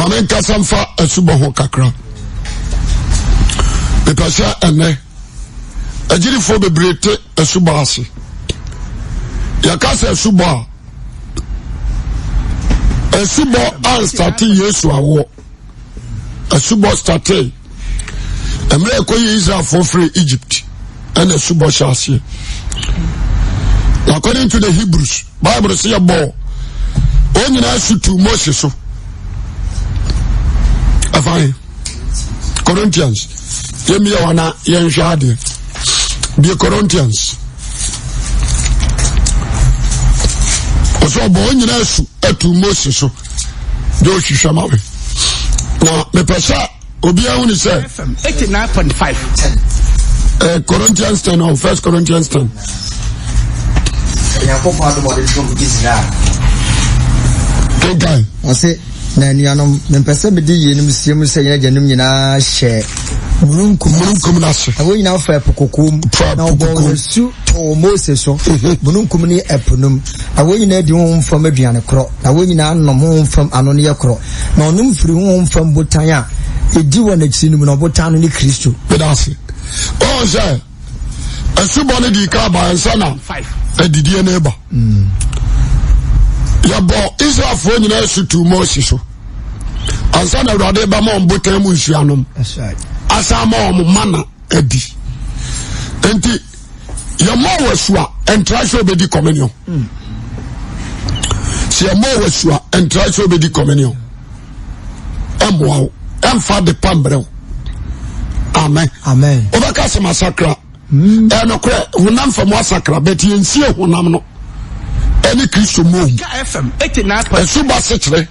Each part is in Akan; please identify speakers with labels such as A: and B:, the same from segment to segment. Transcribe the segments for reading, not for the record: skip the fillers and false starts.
A: Ma menkasa mfa asubɔ ho kakra. Mepɛ sɛ ɛnɛ agyirifoɔ bebree te asubɔ ase. Yɛka sɛ asubɔ a, asubɔ anstate Yesu awoɔ. Asubɔ state mmerɛ ɛkɔyi Israelfoɔ firi Egypt ɛna asubɔ hyɛ aseɛ. According to the Hebrews, Bible sɛ yɛbɔɔ wɔn nyinaa su tu Mose so. Ɛfa Corinthians yɛmmie hɔ na yɛnhwɛ adeɛ. Bie Corinthians. Ɔsɛ ɔbɔ wɔn nyinaa su atu Mose so. Deɛ ɔhwehwɛ ma me. Na mepɛ sɛ obiara hu ne sɛ.
B: FM 89.5.
A: Corinthians 10 or First Corinthians 10.
C: Nyankopɔn adom ɔde dom Israel.
A: Kenkan.
C: Ɔse, na anuanom, mempɛ sɛ mede yeinom sie mu sɛ yɛn agyanom nyinaa hyɛ mununkum
A: mununkum no ase.
C: Na wɔn nyinaa fa ɛpo kɔkɔɔ mu. Na wɔbɔɔ wɔn asu too Mose so, mhm. mununkum ne ɛpo no mu. Na wɔn nyinaa di honhom fam aduane korɔ, na wɔn nyinaa nom honhom fam anonneɛ korɔ. Na ɔnom firi honhom fam botan a ɛdi wɔn akyiri no mu, na ɔbotan no ne Kristo.
A: Meda ase. Ɔn sɛ asubɔ no dii ka ba ansa na adidie no ba. Mm. Yɛbɔ Israelfoɔ nyinaa asu tuu Mose so. Ansa na Awurade bɛma wɔn botan mu nsuo anom. Asan ma wɔn mana adi. Nti yɛmmɔ wɔ asu a ɛntra sɛ obɛdi communion. Sɛ yɛmmɔ wɔ asu a ɛntra sɛ obɛdi communion. Ɛmmoa wo, ɛmfa de pa mbrɛ wo. Amen.
C: Amen.
A: Wobɛka sɛ masakra. Hmm. Ɛnokorɛ honam fam asakra but yɛnsie honam no ɛne Kristo mmom. Ɛso ba sekyerɛ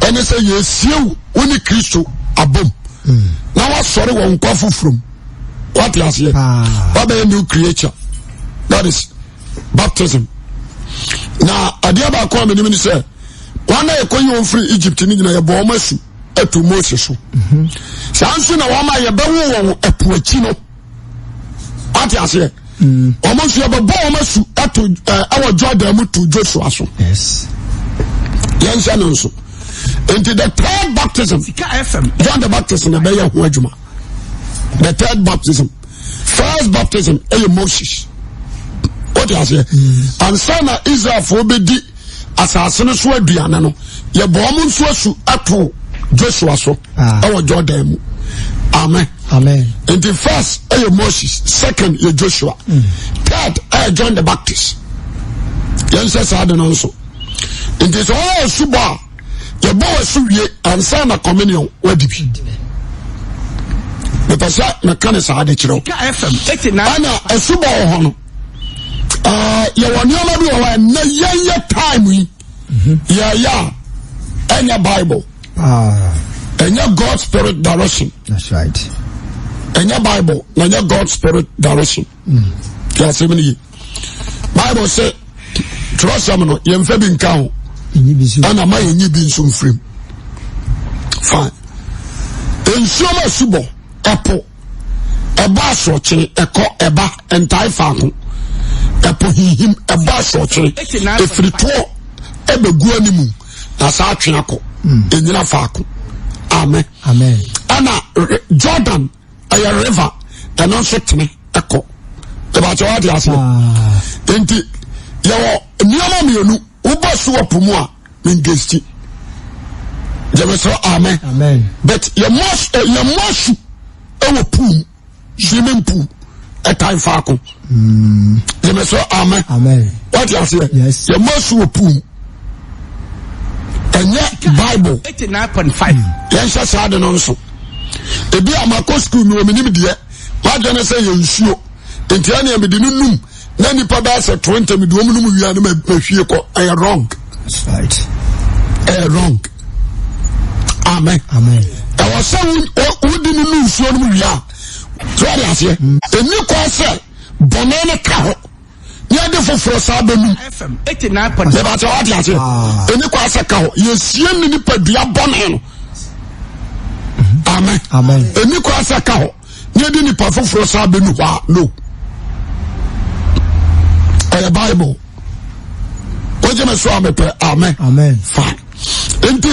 A: ɛne sɛ yɛsie wo ne Kristo abom hmm. na wasɔre wɔ nkwa foforɔ mu. Wate aseɛ? Wabɛyɛ new creature. That is baptism. Na adeɛ baako a menim ne sɛ wɔn a yɛkɔyi wɔn firi Egypt no nyina yɛbɔ wɔn asu ato Mose so. Mhm. Saa nso na wɔn a yɛbɛwo wɔn ɛpo akyi no. Wate aseɛ? Mm. Wɔn nso yɛbɛbɔ wɔn asu ato ɛwɔ Jordan mu to Joshua so. Yɛnhyɛ no nso. Nti the third baptism, John the Baptist na ɛbɛyɛ ho adwuma. The third baptism. First baptism ɛyɛ Moses. Wote aseɛ? Mm. Ansa na Israelfoɔ bɛdi asase no so aduane no, yɛbɔ wɔn nso asu ato Joshua so ah. ɛwɔ Jordan mu. Amen.
C: Amen.
A: Nti first ɛyɛ Moses, second yɛ Joshua, mm. third ɛyɛ John the Baptist. Yɛn hyɛ saa de no nso. Nti sɛ ɔyɛ asubɔ a yɛbɔ w'asu wie ansa na communion wadi bi mepɛ sɛ meka ne saa de kyerɛ wo ɛna asubɔ wɔ hɔ no yɛwɔ nneɛma bi wɔ hɔ ɛnɛ yɛnyɛ time yi mhm. yɛyɛ a ɛnyɛ bible ah. ɛnyɛ God spirit direction ɛnyɛ bible na ɛnyɛ God spirit direction mm. yɛ asɛm no ye bible sɛ twerɛsɛm no yɛmfa bi nka ho ɛna ma yɛnyi bi nso mfirim fine nsuo ma asubɔ ɛpo ɛbɔ asorɔkyere ɛkɔ ɛba ɛntae faako ɛpo hinhim ɛbɔ asorɔkyere ɛfiri toɔ ɛbɛgu animu na saa atwe akɔ ɛnyina faako amen ɛna Jordan ɛyɛ river ɛno nso tene ɛkɔ ɛbɛkyɛ wate aseɛ ah. nti yɛwɔ nneɛma mmienu wobɔ so wɔ po mu a mengesti gyeme sɛ amen but yɛmmɔ eh, asu ɛwɔ pool mu swimming pool ɛtan faako hmm. gyeme sɛ amen wate aseɛ yɛmmɔ asu wɔ pool mu ɛnyɛ bible yɛnhyɛ saa de no nso ebi a makɔ sukuu mi wɔ menim deɛ madwene sɛ yɛ nsuo nti ɛnea mede no num na nipa bɛyɛ sɛ 20 mede wɔn num wia no mahwie kɔ ɛyɛ wrong ɛyɛ wrong amen ɛwɔ sɛ wodi no nu nsuo no mu wia a so wɔde aseɛ ɛni kɔ sɛ bɔne no ka hɔ ne yɛde foforɔ saa bɛnum yɛbɛkyɛ wate aseɛ ah. ɛni kɔ asɛ ka hɔ yɛsie ne nipadua bɔne no amen ɛni kɔ asɛ ka hɔ ne yɛde nipa foforɔ saa bɛnu hɔ a no ɛyɛ bible wogye me so a mepɛ amen fine nti.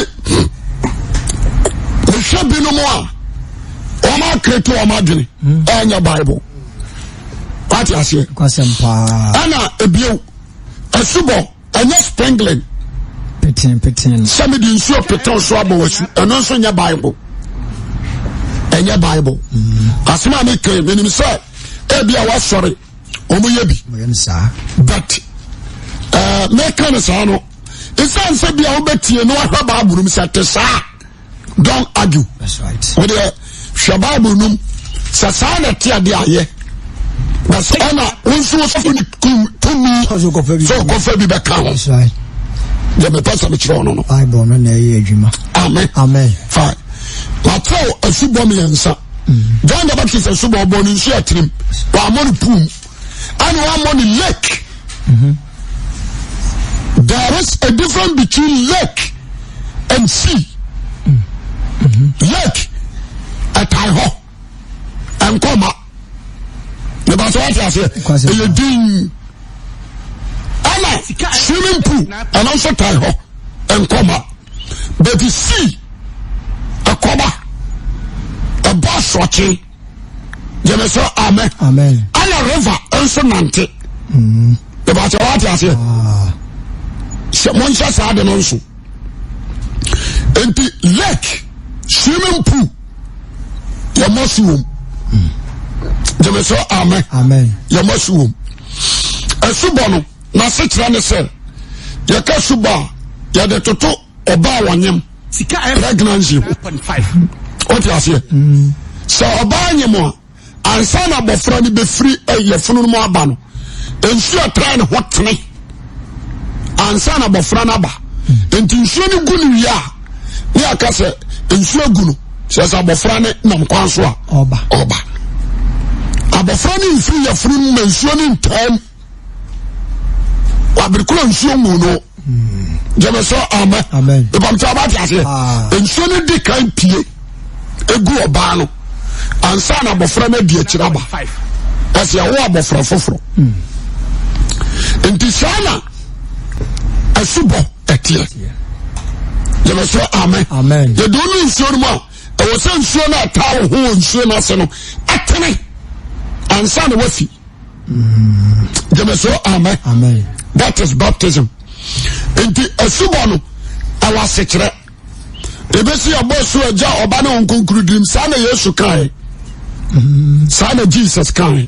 A: Mehwɛ binom a wɔn akrete wɔn adwene ɛnyɛ Bible. Wate aseɛ? Ɛna ebio asubɔ ɛnyɛ sprinkling. Sɛ mede nsuo petew so abɔ w'asu ɛno nso nyɛ Bible. Ɛnyɛ Bible. Asɛm a meka yi menim sɛ ebi a wasɔre wɔn yɛ bi. But ɛɛ meka no saa no. Ɛsiane sɛ bia wobɛtie na wahwɛ Bible no mu sɛ te saa don't argue. Wodeɛ hwɛ Bible no mu sɛ saa na ɛte adeɛ ayɛ na sɛ ɛna wo nso wosɔfo ne tumi sɛ ɔkɔfa bi bɛka ho deɛ mepɛ sɛ mekyerɛ ɔno no.
C: Bible no na ɛyɛ adwuma.
A: Amen.
C: Amen.
A: Fine. Mateo asubɔ mmiɛnsa. Mm. John the Baptist asubɔ ɔbɔ ne nsuo atirim. Wɔamɔ no pool. Ɛna wɔamɔ ne lake. Mm-hmm. There is a difference between lake and sea. Mm-hmm. Lake ɛtae hɔ ɛnkɔma nípa sɛ wate aseɛ ɛyɛ din ɛna swimming pool ɛno nso tae hɔ ɛnkɔma but sea ɛkɔba ɛbɔ asorɔkye. Gyeme so amen.
C: Amen.
A: Ɛna river nso nante. Ìbàtí mm. wate aseɛ. Ah. Sɛ monhyɛ saa de no nso. Nti lake swimming pool yɛmmɔ so wom. Mm. Gyeme so amen.
C: Amen.
A: Yɛmmɔ so wom. Asubɔ no n'asekyerɛ ne sɛ yɛka subɔ a yɛde toto ɔbaa wɔnyem pregnancy ho wote aseɛ sɛ ɔbaa nyem a ansa na abɔfra no bɛfiri eh, yɛfunu no mu aba no nsuo ɛtaa ne ho tene ansa na abɔfra no aba nti nsuo no gu no wie a ne aka sɛ nsuo gu no sɛ sɛ abɔfra no nam kwan so a ɔba abɔfra no mfiri yɛfunu no ma nsuo no ntaam wabere nsuo ngu no gyeme sɛ amen ebamkyɛ ɔba te aseɛ ah. nsuo no di kan pie egu ɔbaa no ansa na abɔfra no adi akyire aba ɛsɛ ɛwɔ abɔfra foforɔ hmm. nti saa na asubɔ ɛteɛ gyeme sɛ amen yɛde wo ne nsuo no mu a ɛwɔ sɛ nsuo no ɛtaa wo ho wɔ nsuo no ase no ɛtene ansa na wafi gyeme so amen that is baptism nti asubɔ no ɛwɔ asekyerɛ ebesi ɛbɔ so agya ɔba ne nkonkuru dirim saa na yesu kae saa na jesus kae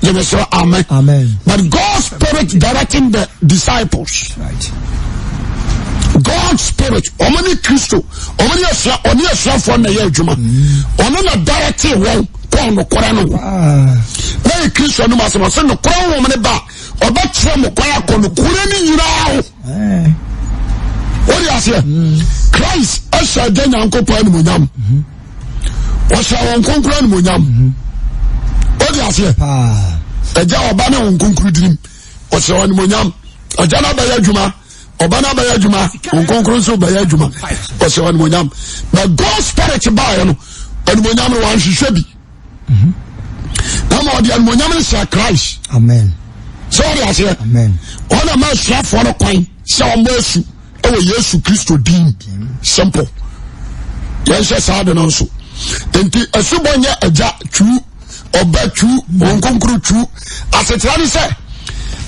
A: gyeme so amen but God spirit directing the disciples right. God spirit ɔmo ne kristo ɔmo ne asua ɔne asuafoɔ na ɛyɛ adwuma ɔno na directing wɔn kɔɔ nokorɛ no ho ah. na yɛ kristo anom asɛm ɔsɛ nokorɛ honhom no ba a ɔbɛkyerɛ mo kwan akɔ nokorɛ no nyinaa ho eh. wode aseɛ mm. Christ ahyɛ agya Nyankopɔn animonyam mm-hmm. ɔhyɛ wɔn nkonkoro animonyam mm-hmm. wode aseɛ ah. agya ɔba ne wɔn nkonkoro dirim ɔhyɛ wɔn animonyam agya no abɛyɛ adwuma ɔba no abɛyɛ adwuma nkonkron nso bɛyɛ adwuma ɔsɛ ɔnimonyam na God spirit baeɛ no ɔnimonyam no wanhwehwɛ bi na ma ɔde animonyam no hyɛ Christ
C: amen
A: sɛ ɔde aseɛ ɔna ma asuafoɔ no kwan sɛ ɔmmɔ asu ɛwɔ Yesu Kristo din simple yɛnhyɛ saa de no nso nti asubɔ nyɛ agya twiw ɔba twiw wɔn nkonkoro twiw asekyerɛ ne sɛ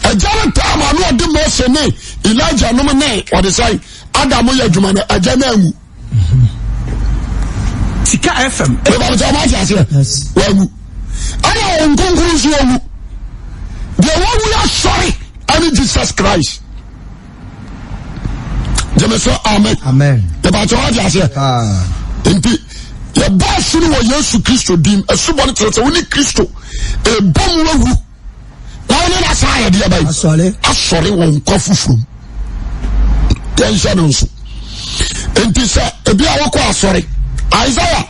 A: agya no taa ma no ɔde Mose ne Elijah nom ne ɔde sɛn Adam yɛ adwuma no agya no anwu
B: Sika FM.
A: Ìbàbùsà ọmọ àti àṣẹ. Wàwu. Ẹna wɔn nkonkoro nso wawu. Deɛ wawu yɛ asɔre ɛne Jesus Christ. Gyeme sɛ amen.
C: Amen.
A: Ìbàbùsà ọmọ àti àṣẹ.
C: Ah.
A: Nti yɛbɔ asu no wɔ Yesu Kristo dim. Asubɔ no kyerɛ sɛ wo ne Kristo ɛbɔ mu awu. Na wo ne no asan ayɛ deɛ bɛyi.
C: Asɔre.
A: Asɔre wɔ nkwa foforɔ mu. Yɛnhyɛ no nso. Nti sɛ ebi a wɔkɔ asɔre. Isaiah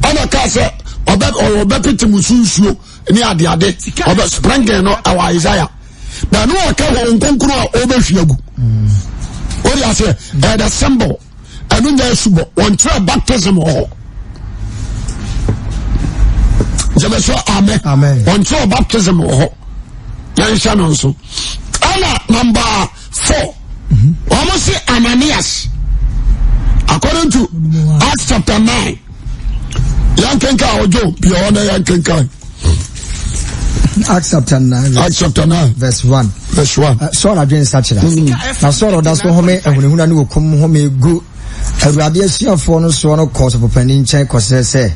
A: ɛna kaa sɛ ɔbɛ ɔbɛpete mu so nsuo ne adeade ɔbɛ sprinkle no ɛwɔ Isaiah. Na ɛno ɔka wɔn nkonkron a ɔbɛhwie agu. O de aseɛ ɛyɛ the symbol. Ɛno nyɛ asubɔ. Wɔn kyerɛ baptism wɔ hɔ. Gyeme so amen.
C: Amen.
A: Wɔn kyerɛ baptism wɔ hɔ. Yɛnhyɛ no nso. Ɛna number four. Wɔn se Ananias. According to Acts chapter 9. Yɛnkenkan ɔdwo bia hɔ na yɛnkenkan.
C: Acts chapter 9.
A: Acts chapter 9.
C: Verse 1.
A: Verse 1.
C: Saul adwene nsakyera. Na Saul ɔda so home ahunahuna ne okum home gu Awurade asuafoɔ no soɔ no kɔɔ sɔfopanin nkyɛn kɔsrɛ sɛ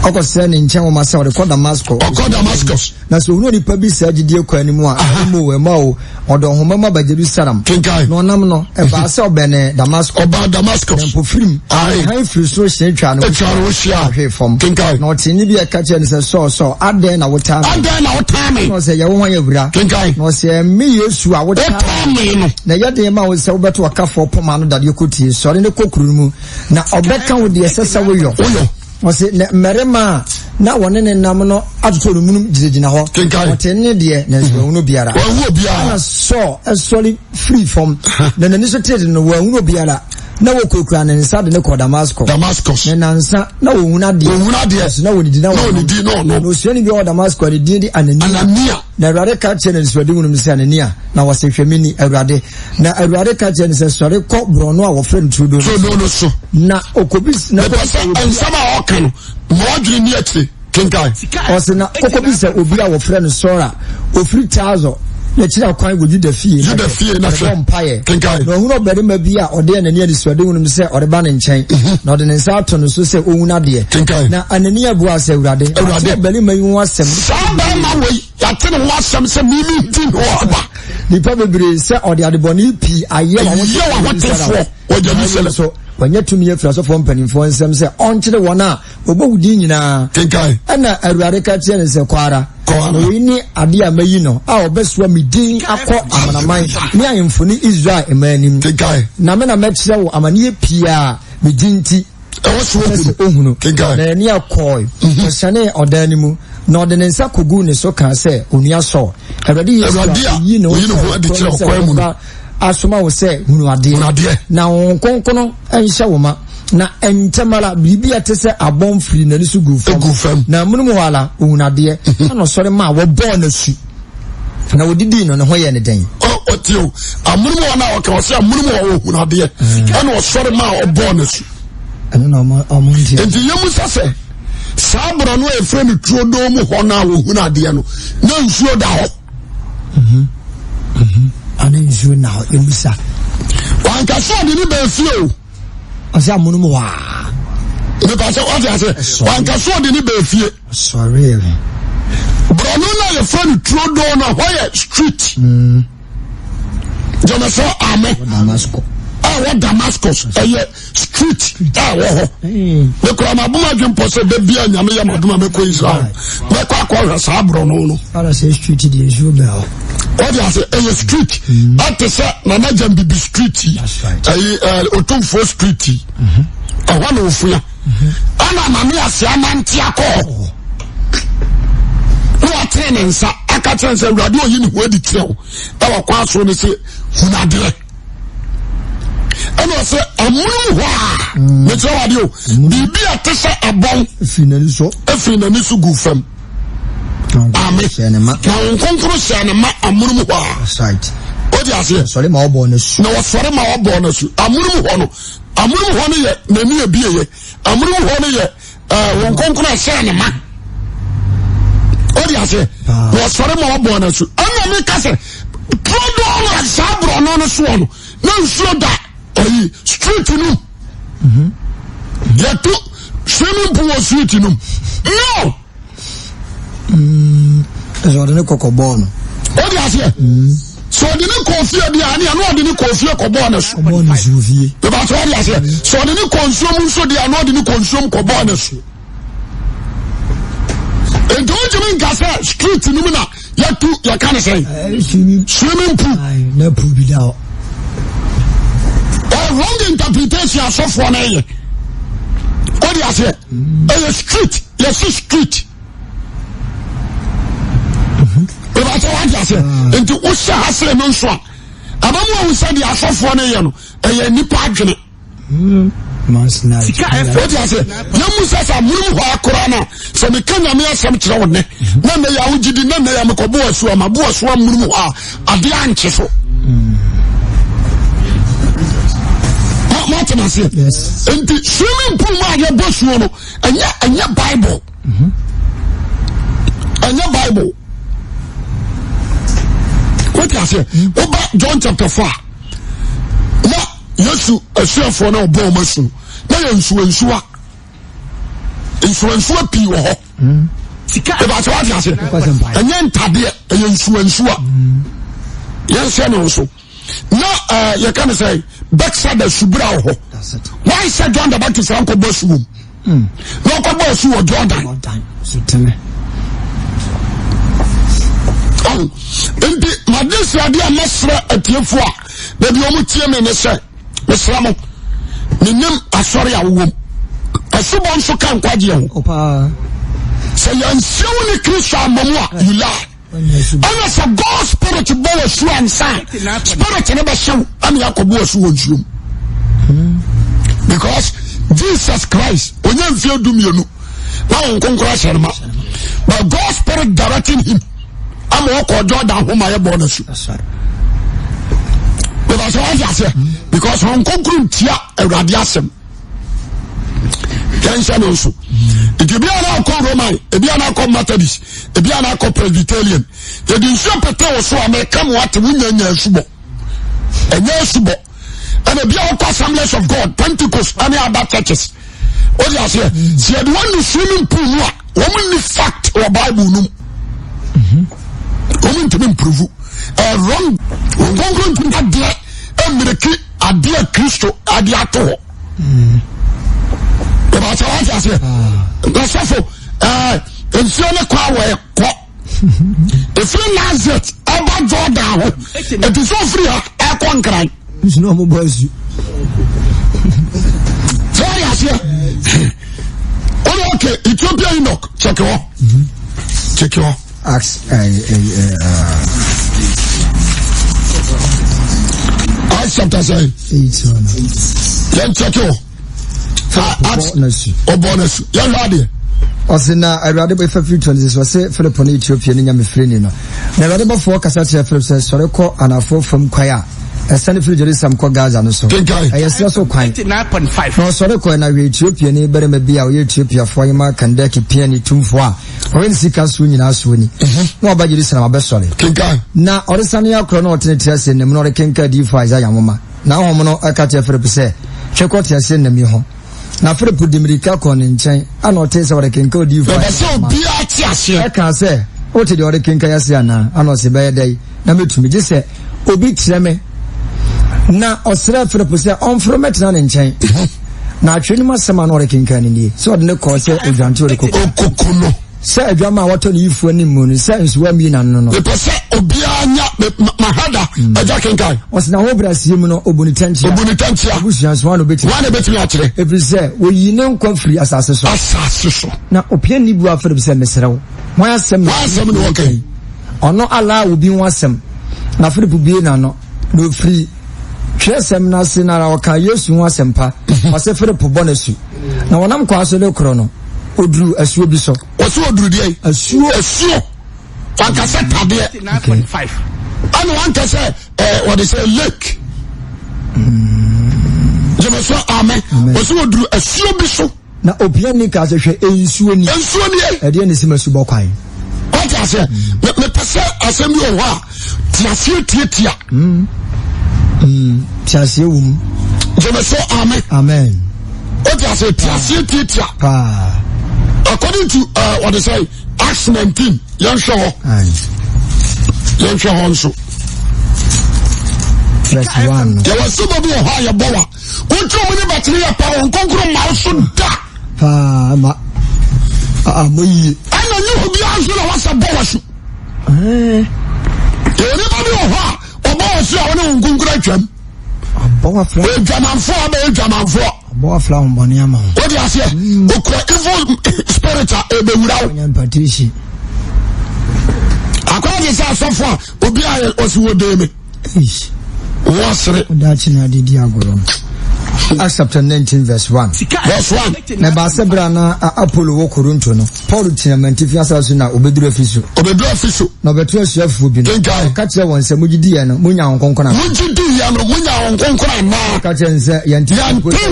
C: ɔkɔsrɛ ne nkyɛn nwoma sɛ ɔde kɔ Damasko.
A: Ɔkɔ Damascus.
C: Na sɛ ohunu onipa bi saa gyidie kwan no mu a, ɛma o, ɛma o, ɔde ɔhoma mu aba Jerusalem.
A: Kenkan.
C: Na ɔnam no, ɛbaa sɛ ɔbɛnee Damasko.
A: Ɔbaa Damascus.
C: Na mpofirim, hann firi soro hyerɛn twaa ne ho
A: Twaa ne ho hyia.
C: Ɔhwee fam.
A: Kenkan.
C: Na ɔtee nne bi a ɛka kyerɛɛ no sɛ, Saul, Saul, adɛn na wotaa me?
A: Adɛn na wotaa me?
C: Na ɔsɛ, Yɛ wo hwan, Awura?
A: Kenkan.
C: Na ɔsɛ, Me Yesu a wotaa
A: Wotaa me no.
C: Na ɛyɛ den ma wo sɛ wobɛto ɔkafoɔ poma ano dadeɛ kotie. Sɔre ne kɔ kuro no mu, na ɔbɛka wo deɛ ɛsɛ sɛ woyɔ.
A: Woyɔ.
C: Ɔse, na mmarima a na wɔne ne nam no atotɔ no munum gyinagyina hɔ.
A: Kenkan.
C: Wɔte nne deɛ, nanso wɔanhunu obiara.
A: Wɔanhu obiara.
C: Ɛna Saul sɔre firii fam, na n'ani so tee no, wɔanhunu obiara. Na wɔkurakura ne nsa de no kɔɔ Damasko.
A: Damascus.
C: Na nnansa na wɔhunu adeɛ.
A: Wɔhunu adeɛ.
C: Nanso na wɔnidi na
A: wɔnom. Na wɔnidi na wɔnom.
C: Na osuani bi wɔ Damasko a ne din de Anania.
A: Anania.
C: Na Awurade ka kyerɛɛ no anisoadehunu mu sɛ, Anania! Na ɔse, Hwɛ, meni, Awurade. Na Awurade ka kyerɛɛ no sɛ, Sɔre kɔ borɔno a wɔfrɛ no Turodoo
A: no so. Turodoo no so.
C: Na ɔkɔbis, na
A: Mepɛ sɛ nsɛm a ɔka no, ma ɔdwene ni akyire. Kenkan.
C: Ɔse, na kɔkɔbisa obi a wɔfrɛ no Saul a ɔfiri Tarso n'akyiri akwan wɔ Yuda fie.
A: Yuda fie na hwɛ.
C: Ɔbɔ mpaeɛ.
A: Kenkan.
C: Na ɔhunu ɔbarima bi a ɔde Anania anisoadehunu mu sɛ ɔreba ne nkyɛn. Na ɔde ne nsa ato no so sɛ ɔnhunu adeɛ.
A: Kenkan.
C: Na Anania buaa sɛ, Awurade,
A: Awurade.
C: mate ɔbarima yi ho asɛm.
A: Saa barima wei, yɛate ne ho asɛm sɛ mimi nti na ɔreba.
C: Nnipa bebree sɛ ɔde adebɔne pii ayɛ
A: Ɛyɛ w'ahotefoɔ wɔ Jerusalem.
C: So wanya tumi afiri asɔfoɔ mpanimfoɔ nsam sɛ ɔnkyere wɔn a wɔbɔ wo din nyinaa.
A: Kenkan.
C: Ɛnna Awurade ka kyerɛɛ no sɛ, Kɔ ara,
A: Kɔ ara.
C: na wei ne adeɛ a mayi no a ɔbɛsoa me din akɔ amanaman ne ahemfo ne Israel mma anim.
A: Kenkan.
C: Na me na mɛkyerɛ wo amaneɛ pii a me din nti
A: Ɛwɔ so
C: ɛsɛ sɛ
A: ohunu.
C: ohunu.
A: Kenkan.
C: Na Anania kɔe, kɔhyɛnee ɔdan no mu, na ɔde ne nsa koguu ne so kaa sɛ, Onua Saul, Awurade Yesu a
A: Awurade a
C: oyi ne ho
A: oyi ne ho
C: kyerɛ
A: adi
C: wo
A: kyerɛ
C: korɔ no
A: ɔkwan
C: sɛ
A: mu no.
C: ɔbɛba asoma wo sɛ hunu adeɛ.
A: Hunu adeɛ.
C: Na Honhom Kronkron nhyɛ wo ma. Na ntɛm ara biribi a ɛte sɛ abɔn firii n'ani so guu fam.
A: Guu fam.
C: Na amonom hɔ ara ohunuu adeɛ, ɛnna ɔsɔre maa wɔbɔɔ no asu. Na wɔdidii no, ne ho yɛɛ no den.
A: Ɔte o, amonom hɔ na ɔka ɔsɛ amonom hɔ ɔhunu adeɛ, ɛnna ɔsɔre maa ɔbɔɔ no asu.
C: Ɛno na ɔmo ɔmo nti.
A: Nti yɛn mu sɛ sɛ saa borɔno a yɛfrɛ no turodoo mu hɔ no a wɔhunu adeɛ no, na nsuo da hɔ.
C: Mhm. Mhm. Ana nsuo na hɔ emu sa.
A: Wankasa ɔde ne bɛɛ fie o.
C: Ɔsɛ amonom hɔ a.
A: Nipa sɛ wate ase wankasa ɔde ne bɛɛ fie.
C: Sɔre.
A: Borɔno na yɛfrɛ no turodoo no hɔ yɛ street.
C: Mm.
A: Gyeme sɛ amen.
C: Damascus.
A: Ɛwɔ Damascus ɛyɛ street a ɛwɔ hɔ. Mekura m'aboma adwempɔ sɛ da bia nyame yɛ m'adoma mɛkɔ Israel. Mɛkɔ akɔhwɛ saa borɔno no.
C: Ara sɛ street deɛ nsuo bɛn hɔ.
A: Wɔde ase ɛyɛ street. Ɛte sɛ Nana Gyambibi street yi. Ɛyi ɛɛ Otumfoɔ street yi. Ɛhɔ na ofua. Ɛna Nane ase anante akɔ hɔ. Na watene ne nsa aka kyerɛ sɛ Awurade oyi ne ho adi kyerɛ wo ɛwɔ kwan so ne sɛ hunadeɛ. Ɛna ɔsɛ amunum hɔ a mekyerɛ wade o biribi a ɛte sɛ abɔn
C: efiri
A: n'ani so gu fam. Amen. Na wɔn nkonkoro hyɛ ne ma amunum hɔ a. O di aseɛ.
C: Wɔsɔre ma ɔbɔ n'asu.
A: Na wɔsɔre ma ɔbɔ n'asu. Amunum hɔ no, amunum hɔ no yɛ n'ani ebie yɛ. Amunum hɔ no yɛ ɛɛ wɔn nkonkoro hyɛ ne ma. O di aseɛ. Na wɔsɔre ma ɔbɔ n'asu. Ɛna mi ka sɛ, turodoo na saa borɔno no soɔ no, na nsuo da ɔyi street no. Yɛto swimming pool wɔ street no. No.
C: Ɛsɛ ɔde ne kɔkɔ bɔɔ no.
A: O di aseɛ. Sɛ ɔde ne kɔ fie di a, ɛne ɔde ne kɔ fie kɔ bɔɔ ne so.
C: Bɔɔ ne so fie.
A: Bɛbɛ sɛ ɔde aseɛ. Sɛ ɔde ne kɔ nsuo mu nso di a, ɛne ɔde ne kɔ nsuo mu kɔ bɔɔ ne so. Nti o ntumi nka sɛ street no mu na yɛtu yɛka ne sɛn. Swimming pool.
C: Na pool bi da hɔ.
A: Ɔ wrong interpretation asɔfoɔ no yɛ. O di aseɛ. Ɛyɛ street yɛsi street. Bɛbɛ sɛ wate aseɛ. Nti wohyɛ ha sɛ no nso a ɛbɛn mu ahu sɛ deɛ asɔfoɔ no yɛ no ɛyɛ nipa adwene. Wote ase yɛmu sɛ sɛ amonom hɔ akora no a sɛ meka nyame asɛm kyerɛ wo nnɛ na nnɛ yɛ a wogye di na nnɛ yɛ mekɔbo asu a mabo asu amonom hɔ a adeɛ ankye so. Mate. Wote ma seɛ? Nti swimming pool mu a yɛbɔ suo no ɛnyɛ ɛnyɛ Bible. Ɛnyɛ Bible. Wote aseɛ? Woba John chapter 4 na Yesu asuafoɔ na ɔbɔ wɔn asu no na yɛ nsuo nsuwa. Nsuwansuwa pii wɔ hɔ. Ìbàtí wàá di ase. Ɛnyɛ ntadeɛ, ɛyɛ nsuwansuwa. Yɛn sɛ ne nso. Na ɛɛ yɛka ne sɛ Bethsaida subura wɔ hɔ. Why sɛ John the Baptist ankɔ bɔ asu wɔm? Na ɔkɔ bɔ asu wɔ Jordan. Nti made sradeɛ a mɛsrɛ atiefoɔ a baabi wɔn tie me ne sɛ. Mesrɛ mo, menim asɔre a wowɔ mu. Asubɔ nso ka nkwagyeɛ ho. Sɛ yɛnhyɛ wo ne Kristo amma mu a, you lie. Ɛna sɛ God spirit bɔ wɔ su ansa a, spirit no bɛhyɛ wo ɛna yɛakɔbɔ wɔ su wɔ nsuo mu. Because Jesus Christ, onye mfeɛ 12 na wɔn nkonkoro ahyɛ no ma. But God spirit directing him. Ama ɔkɔ Jordan ho ma yɛbɔ no su. Because wate aseɛ because wɔn nkonkoro ntia awurade asɛm yɛnhyɛ no nso nti ebi a na akɔ Roman ebi a na akɔ Methodist ebi a na akɔ Presbyterian yɛde nsuo pete wɔ so a mɛka mo ate wo nya nya asubɔ ɛnyɛ asubɔ ɛna ebi a wɔkɔ Assemblies of God Pentecost ɛne other churches o de aseɛ sɛ yɛde wɔn nu swimming pool mu a wɔn ni fact wɔ Bible no mu. Wɔn ntumi mpuruvu ɛwrong wɔn nkonkron ntumi adeɛ mmiriki adeɛ Kristo adeɛ ato hɔ. Ìbàtà wọ́n ti aseɛ. Lọ́sọ̀fọ̀ ɛɛ nsuo ne kɔ awɔ ɛkɔ. Efiri Nazareth ɛba Jordan ho. Eti sɛ ofiri ha ɛkɔ Nkran.
C: Nsu na ɔmo bɔ asu.
A: Sɛ wɔde aseɛ. Wɔde okay Ethiopia eunuch check hɔ. Check hɔ.
C: Acts
A: Acts chapter sɛn.
C: 8.
A: Yɛn check hɔ. Acts ɔbɔ n'asu. Yɛn hwɛ adeɛ.
C: Ɔse na Awurade bɛfa firi 26 ɔse Philip ne Ethiopia ne nyamefrɛni no. Na Awurade bɔfoɔ kasa kyerɛ Philip sɛ sɔre kɔ anafoɔ fam kwan a ɛsane firi Jerusalem kɔ Gaza no so. Ɛyɛ serɛ so kwan. Na ɔsɔre kɔɛ na hwɛ Etiopiani barima bi a ɔyɛ Etiopiafoɔ ahemmaa Kandake piani tumfoɔ a ɔyɛ ne sika soɔ nyinaa soɔ ni. Na waba Jerusalem abɛsɔre. Na ɔresane akorɔ na ɔtene teaseɛnam mu na ɔrekenkan adiyifoɔ Isaiah nwoma. Na honhom no ka kyerɛɛ Filipo sɛ, Twe kɔ teaseɛnam yi ho. Na Filipo de mmirika kɔɔ ne nkyɛn, ɛnna ɔtee sɛ ɔrekenkan odiyifo
A: Yɛpɛ
C: Isaiah
A: sɛ
C: nwoma.
A: obiara te aseɛ.
C: Ɛkaa sɛ, Wote deɛ ɔrekenkan yi ase anaa? Ɛnna ɔse, Ɛbɛyɛ dɛn na mɛtumi, gye sɛ obi kyerɛ me. Na ɔsrɛɛ Filipo sɛ ɔmforo mmɛtena ne nkyɛn. Na atwerɛ no mu asɛm a na ɔrekenkan no nie, sɛ ɔde no kɔɔ sɛ odwanten ɔrekɔku.
A: Ɔkɔku no.
C: Sɛ adwammaa a wɔatɔ ne yifoɔ anim mu no, sɛ nsuwa mmii n'ano no.
A: Mepɛ sɛ obiara nya mahada mm. agya kenkan.
C: Ɔsɛ n'ahobrɛaseɛ mu no, ɔbu ne tɛnkyea.
A: Ɔbu ne tɛnkyea.
C: Abusua nso, hwan na ɔbɛtumi.
A: Hwan na ɔbɛtumi akyerɛ.
C: Ɛfiri sɛ, wɔyi ne nkwa firi asase so.
A: Asase so.
C: Na opiani buaa Philip sɛ, Mesrɛ wo, hwan asɛm na
A: Hwan asɛm na ɔka yi?
C: Ɔno Allah obi ho asɛm. Na Philip bue n'ano, na ɔfiri twerɛsɛm no ase no ara ɔkaa Yesu ho asɛmpa. Ɔse Philip bɔ no asu. Na wɔnam kwaa so rekorɔ no, ɔduruu asuo bi so.
A: Ɔse ɔduru deɛ?
C: Asuo.
A: Asuo. Wanka sɛ tadeɛ. Ɛna wanka sɛ ɛɛ wɔde sɛ lake. Gyeme so amen. Ɔse ɔduru asuo bi so.
C: Na opiani kaa sɛ, Hwɛ, nsuo ni.
A: Nsuo nie.
C: Ɛdeɛn na ɛsi m'asubɔ kwan?
A: Wate aseɛ? Mepɛ sɛ asɛm bi wɔ hɔ a, te aseɛ tiatia.
C: Mm. Mm. Te aseɛ wɔ mu.
A: Gyeme so amen.
C: Amen.
A: Wate aseɛ? Te aseɛ tiatia.
C: Paa.
A: According to uh, what they say, Acts 19, yɛnhwɛ hɔ. Yɛnhwɛ hɔ nso.
C: Verse 1.
A: Yɛwɔ sɛ baabi wɔ hɔ a yɛbɔ wa. Wotwa mu ne bɛtene yɛ pa wɔn nkonkoro ma wo so da.
C: Paa ma a mo yie.
A: Ɛna nye obiara nso na wasa bɔ wɔ so. Yɛwɔ nipa bi wɔ hɔ a ɔbɔ wɔ so a ɔne wɔn nkonkoro atwam.
C: Ɔbɔ wɔ fila.
A: Odwamanfoɔ abɛyɛ dwamanfoɔ.
C: Ɔbɔ wɔ fila wɔn bɔne ama wo.
A: Wode aseɛ okura evil spirit a ebewura wo.
C: Ɔnyɛ mpatirihyie.
A: Akɔyɛ te sɛ asɔfo a obi a ɔsi wɔ dee me. Wɔsere.
C: Daakye na ade di agorɔ no. Acts chapter 19 verse 1.
A: Verse 1.
C: Na ɛbaa sɛ berɛ a na Apolo wɔ Korinto no, Paulo kyinii amantifi asase so na ɔbɛduru Efeso.
A: Ɔbɛduru Efeso.
C: Na ɔbɛto asuafoɔ bi no.
A: Kenkan.
C: Ɔka kyerɛɛ wɔn sɛ, Mogye diiɛ no, monya Honhom Kronkron anaa?
A: Mogye diiɛ. diiɛ no, monya Honhom Kronkron anaa?
C: Ɔka kyerɛ no sɛ, Yɛnte
A: mpo da sɛ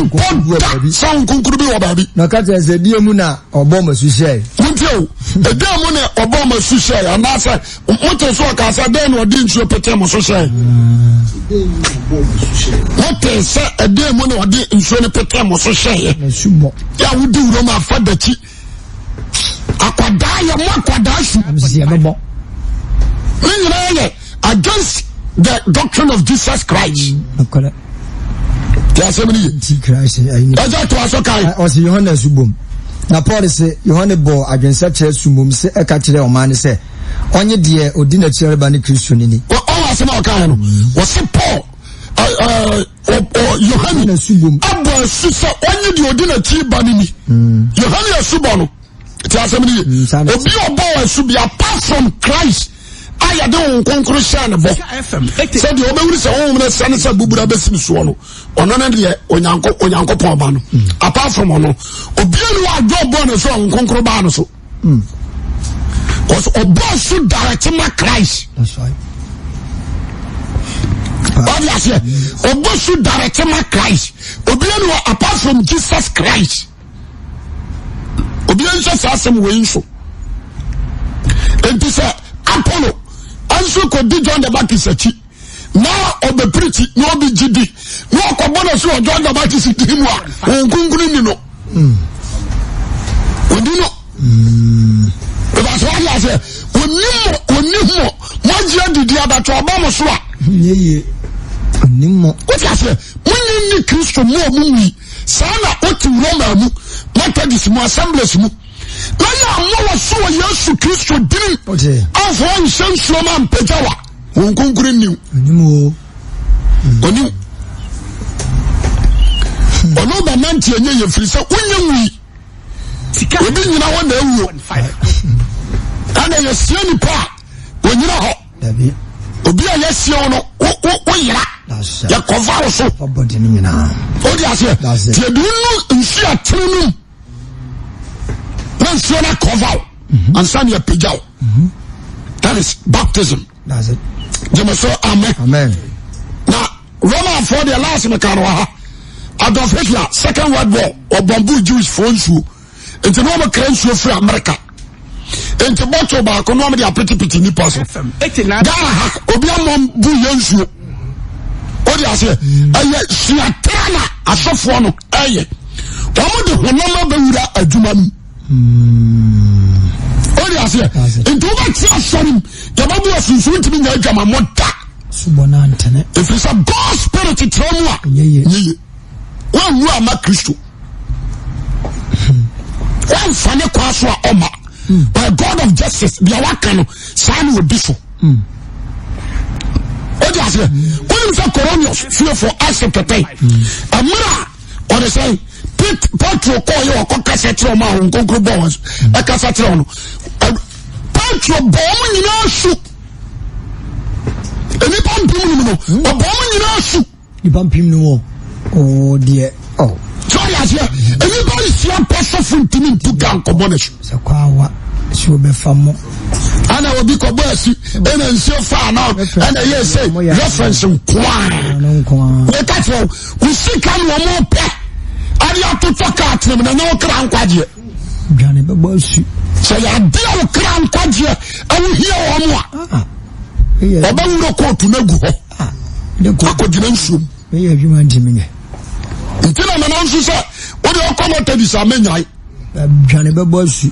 A: Honhom Kronkron bi wɔ baabi.
C: Na ɔka kyerɛ no sɛ, Ɛdeɛn mu na ɔbɔɔ mo asu hyɛe?
A: Montie o, ɛdeɛn mu na ɔbɔɔ mo asu hyɛe? Anaasɛ mote so ɔkaa sɛ, Dɛn na ɔde nsuo petee mo so hyɛe? Mote sɛ ɛdeɛn mu na ɔde nsuo no petee mo so hyɛeɛ? Yɛ a wodi wurom afa dakyi akwadaa yɛ mo akwadaa su ne nyinaa yɛ against the doctrine of Jesus Christ. Tí a sẹ́mi nìyẹ. Ẹjẹ tó aṣọ ká yìí.
C: Ọ̀sẹ̀ Yohane asu bom. Na Paul se Yohane bɔɔ adwensakyera su mmom se ɛka kyerɛɛ ɔman no sɛ ɔnye deɛ ɔdi n'akyi reba ne Kristo no ni.
A: Ɔwɔ asɛm a ɔka yɛ no, wɔse Paul Yohane abɔ asu sɛ ɔnye deɛ ɔdi n'akyi ba no ni. Yohane asubɔ no, ti asɛm no ye. Obi ɔbɔ asu bi apart from Christ a yɛde wɔn nkonkoro hyɛ ne bɔ sɛ deɛ ɔbɛwuri sɛ honhom no asiane sɛ bubura bɛsi ne soɔ no ɔno ne deɛ Onyankopɔn ba no. Apart from ɔno, obiara ni wɔ adwo ɔbɔ ne so a wɔn nkonkoro baa no so. Because ɔbɔ so direct ma Christ. Wadi aseɛ ɔbɔ so direct ma Christ. Obiara ni wɔ apart from Jesus Christ. Obiara nhyɛ saa asɛm wɔ yi nso. Nti sɛ Apollo nso kɔ di John the Baptist akyi. na ɔbɛpirikyi na ɔbi gye di na ɔkɔbɔ no so wɔ John the Baptist din mu a wɔn kunkun ni no ɔni no ìbáṣọ wáyé ase ɔni mo ɔni mo mo agye adidi abatɔ ɔba mo so a wote aseɛ monye nni Kristo mu a mo wui saa na wote Roma mu Methodist mu Assemblies mu na yɛ ammɔ wɔ so wɔ Yesu Kristo dinim amfa wɔnhyɛ nsuo ma mpagya wa Wɔn nkonkoro nniw.
C: Onim o.
A: Onim. Ɔno ba nante ɛnyɛ yɛ firi sɛ wonyɛ nwui. Obi nyina hɔ na awuo. Ɛna yɛsie nipa a onyina hɔ. Obi a yɛsie wo no woyera. Yɛkɔfa wo so. Wode aseɛ. Nti yɛde wo nu nsuo atene no mu. Na nsuo no akɔfa wo. Mhm. Ansa ne yɛpagya wo. Mhm. That is baptism. Gyeme so amen.
C: Amen.
A: Na Romanfoɔ deɛ last meka no wɔ ha. Adolf Hitler second world war ɔbɔmbo Jewish foɔ nsuo. Nti na wɔn kra nsuo firi America. Nti bottle baako na wɔn de apetepete nipa so. Ghana ha obi amɔ bu yɛ nsuo. O de aseɛ ɛyɛ suatra na asɔfoɔ no ɛyɛ. Wɔn de honam abɛwura adwuma no mu. O de aseɛ nti wobɛte asɔre mu yɛbɛbu asunsun ntumi nya adwamammɔ da ɛfiri sɛ God spirit tena mu a nyeye woanwu ama Kristo woamfa ne kwa so a ɔma by God of justice deɛ waka no saa na ɔdi so o de aseɛ wonim sɛ Cornelius fiefo Acts chapter 10 mmerɛ a ɔde sɛ Petro kɔɔ yɛ ɔkɔ kasa kyerɛ ɔmo a wɔn nkonkoro bɔ wɔn ɛkasa kyerɛ wɔn Petro bɔ wɔn nyinaa su nnipa mpem num no ɔbɔ wɔn nyinaa su.
C: Nnipa mpem num o oo deɛ ɔ.
A: Sɛ ɔyɛ aseɛ nnipa nsia pɛ sɔfo ntumi ntu ka nkɔbɔ ne so.
C: Sɛ kɔ awa si obɛfa mo.
A: Ɛna obi kɔbɔ asi ɛna nsuo fa no ɛna ɛyɛ sɛ reference nkoa. Wɔka kyerɛ wo sika na wɔn pɛ ɛde atotɔ kaa tenam na nyɛ wo kra nkwagyeɛ.
C: Dwane bɛbɔ asu.
A: Sɛ yɛ adeɛ a wo kra nkwagyeɛ ɛwo hia wɔn a ah. ɔbɛwura kóòtù no agu hɔ ah. akɔgyina nsuom.
C: Meyɛ adwuma ntumi nyɛ.
A: Nti na nana nso sɛ wode ɔkɔ Methodist a menyae.
C: Dwane bɛbɔ asu.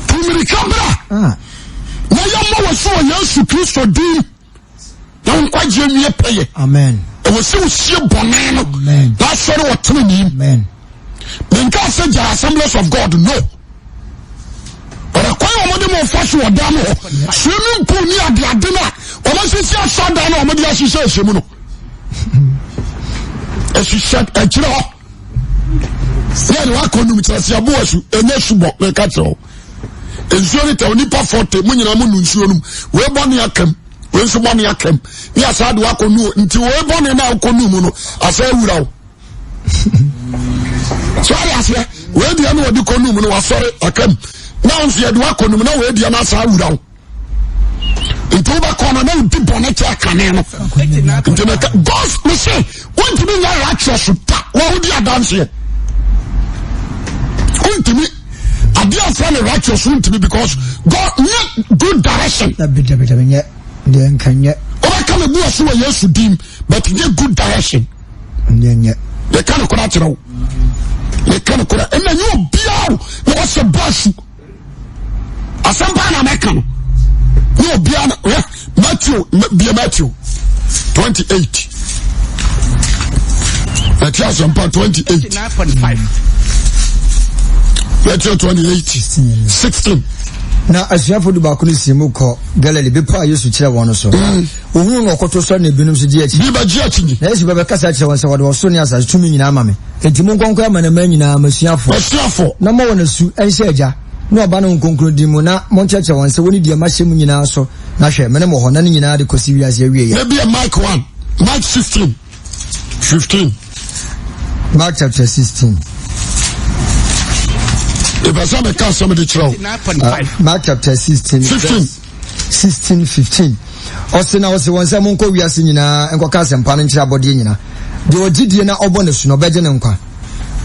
A: Tumirika bra ah. na yɛmmɔ wɔ so wɔ Yesu Kristo din. Na wo nkwagyeɛ nwie pɛyɛ.
C: Amen.
A: Ɛwɔ sɛ wosie bɔne no.
C: Amen.
A: Na asɔre wɔ tenenee mu.
C: Amen.
A: Menka sɛ gya Assemblies of God no. Ɔrɛ kwan a wɔde mo fa so wɔ dan hɔ. Swimming pool ne adeade no a wɔasisi asɔdan no a wɔde ahyehyɛ ahyɛ mu no. Ɛhyehyɛ akyerɛ hɔ. Yɛ de wakɔ num kyerɛ sɛ ɛbo asu ɛnyɛ subɔ meka kyerɛ wo. Nsuo no tɛ onipa fɔte mo nyinaa mo nu nsuo no mu. Wei bɔ ne akam wei nso bɔ ne akam ne asaa de wakɔ nu nti wei bɔ ne na akɔ nu mu no asa awura wo. So ɔde aseɛ wei deɛ no wɔde kɔ nu mu no wasɔre akam na nso yɛde wakɔ nu mu na wei deɛ no asa awura wo. Nti wobɛkɔ no na wodi bɔne kyɛ kane no. Nti meka God me se wontumi nyɛ righteous da wɔwodi adanseɛ. Wontumi adeɛ afra no righteous wontumi because God nyɛ good direction.
C: Dabi dabi dabi nyɛ deɛ nka nyɛ.
A: Wobɛka me bu ɔso wɔ Yesu dim but nyɛ good direction.
C: Nyɛ nyɛ.
A: Meka no kora kyerɛ wo. Meka no kora ɛna nyɛ obiara o na wɔsɛ bɔ asu. Asɛm paa na mɛka no. Nyɛ obiara na hwɛ Matthew bie Matthew 28. Matthew asɛmpa 28. Matthew 28 16.
C: Na asuafo dubaako no sii mu kɔ Galilei bepɔ a Yesu kyerɛ wɔn no so. Wohuu no ɔkoto sɔre na ebinom nso gye akyi.
A: Bi bɛgye akyi.
C: Na Yesu ba bɛkasa kyerɛ wɔn sɛ, Wɔde ɔsoro ne asase tumi nyinaa ama me. Enti monkɔ nkɔyɛ amanaman nyinaa m'asuafo.
A: M'asuafo.
C: Na mommɔ wɔn asu nhyɛ Agya, ne Ɔba ne Honhom Kronkron din mu, na monkyerɛkyerɛ wɔn sɛ wɔnni deɛ mahyɛ mo nyinaa so, na hwɛ, me ne mo wɔ hɔ nna no nyinaa de kɔsi wiase awieeɛ.
A: Na bia Mark 1, Mark 16, 15.
C: Mark chapter 16.
A: Ìfẹ́ sẹ́ mi ká sẹ́mi di kyerɛ
C: o. Mark chapter 16.
A: 15.
C: 16 15 Ɔse na ɔse wɔn sɛ, Monkɔ wiase nyinaa nkɔka asɛmpa no nkyerɛ abɔdeɛ nyina. Deɛ ɔgye die na ɔbɔ no asu no, ɔbɛgye no nkwa,